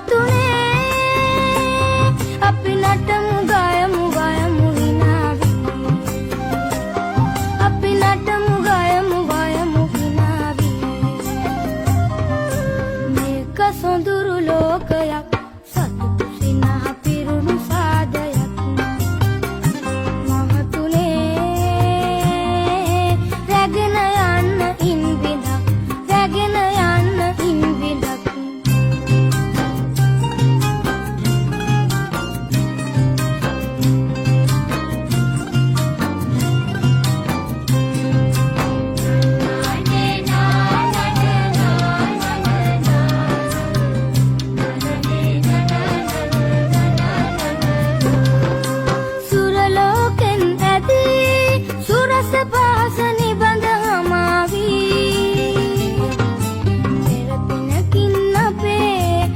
තුනේ. අපි නටමු, ගයමු, වයමු, හිනා වී. අපි නටමු, ගයමු, වයමු, හිනා වී. මේක සොඳුරු ලෝකය.